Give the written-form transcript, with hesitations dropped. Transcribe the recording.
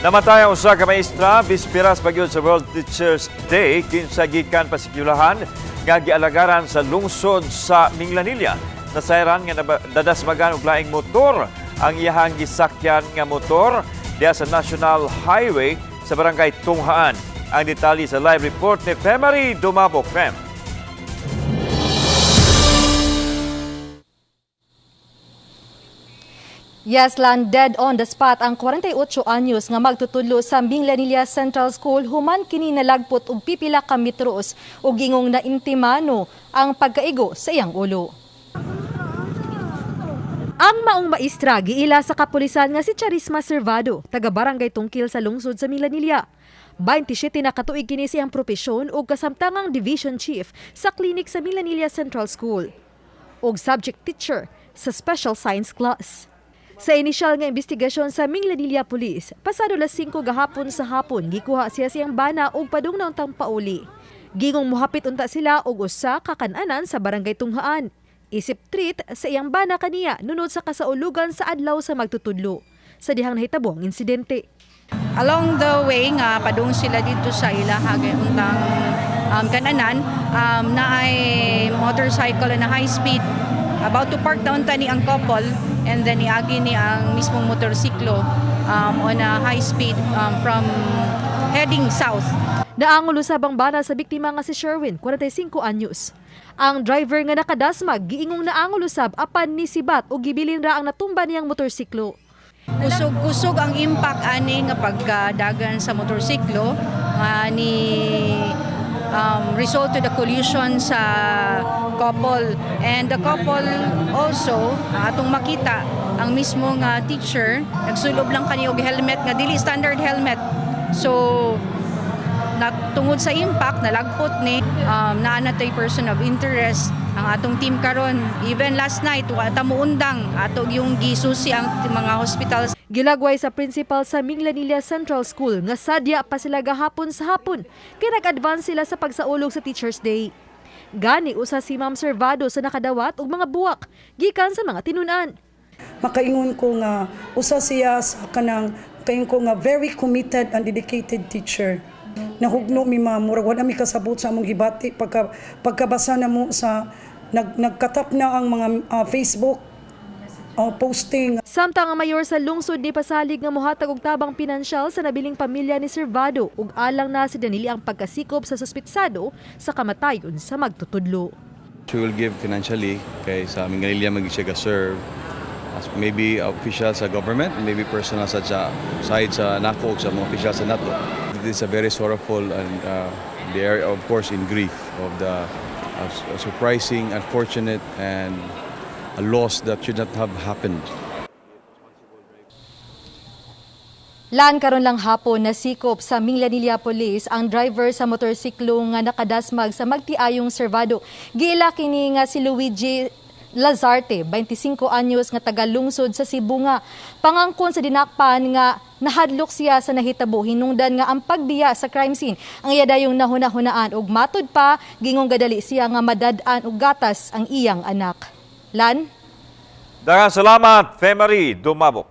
Namatay ang usa ka maestra bisperas pa gyud sa World Teachers Day, kinsa gikan pasikyulahan nga gialagaran sa lungsod sa Minglanilla. Nasayran nga dadasmagan og laing motor ang iyahang gisakyan nga motor diha sa National Highway sa Barangay Tunghaan. Ang detalye sa live report ni Femary Dumabok. Fem. Yes, Lan, dead on the spot ang 48 anyos nga magtutudlo sa Minglanilla Central School human kini nalagpot og pipila ka metros ug gingong naintimano ang pagkaigo sa iyang ulo. Ang maong maestra giila sa kapulisan nga si Charisma Servado, taga Barangay Tungkil sa lungsod sa Minglanilla. 27 na katuig kini siyang propesyon ug kasamtangang division chief sa clinic sa Minglanilla Central School ug subject teacher sa special science class. Sa inisyal nga investigasyon sa Minglanilla Police, pasado las 5 gahapon sa hapon gikuha siya siyang bana ug padung na untang pauli. Gingong muhapit unta sila og usa ka kan-anan sa Barangay Tunghaan. Isip treat sa iyang bana kaniya nunod sa kasaulugan sa adlaw sa magtutudlo. Sa dihang nahitabo ang insidente. Along the way nga padung sila dito sa ilahag untang kananan, na ay motorcycle na high speed about to park down tani ang couple, and then iagi ni ang mismong motorsiklo on a high speed from heading south. Naangulo sa bana sa biktima nga si Sherwin, 45 anyos. Ang driver nga nakadasmag giingong naangulo sab apan ni sibat o gibilin ra ang natumba niyang motorsiklo. Kusog-kusog ang impact ani nga pagkadagan sa motorsiklo nga ni result to the collision sa couple, and the couple also, atong makita ang mismo nga teacher nagsulob lang kani og helmet nga dili standard helmet, so tungod sa impact nalagpot ni. Naa na tay person of interest ang atong team karon. Even last night wa ta muundang, ato yung gisusi ang mga hospitals. Gilagway sa principal sa Minglanilla Central School nga sadya pa sila gahapon sa hapon kay nag-advance sila sa pagsaulog sa Teachers Day. Gani usa si Ma'am Servado sa nakadawat og mga buwak gikan sa mga tinun-an. Makaingon ko nga usa siya sa kanang makaingon ko nga very committed and dedicated teacher. Nahugno mi, ma'am, murag wala mi kasabot sa among gibati pagkabasa na mo sa nagkatap na ang mga Facebook posting. Samtang ang mayor sa lungsod ni pasalig nga mohatag og tabang pinansyal sa nabiling pamilya ni Servado ug alang na sa danili ang pagkasikop sa suspitsado sa kamatayon sa magtutudlo. She will give financially kay sa Minglanilla mag siya ga-serve as maybe official sa government, maybe personal sa side sa nako sa mga official sa nato. It is a very sorrowful and they are of course in grief of the surprising, unfortunate and a loss that should not have happened. Lan, karon lang hapon nasikop sa Minglanilla Police ang driver sa motorsiklo nga nakadasmag sa magtiayong Servado. Giila kini nga si Luigi Lazarte, 25 anyos nga taga-lungsod sa Sibunga. Pangangkon sa dinakpan nga nahadlok siya sa nahitabo hinungdan nga ang pagbiya sa crime scene ang iya dayong nahuna-hunaan ug matud pa gingong gadali siya nga madad-an og gatas ang iyang anak. Lan? Daghang salamat, Femary Dumabok.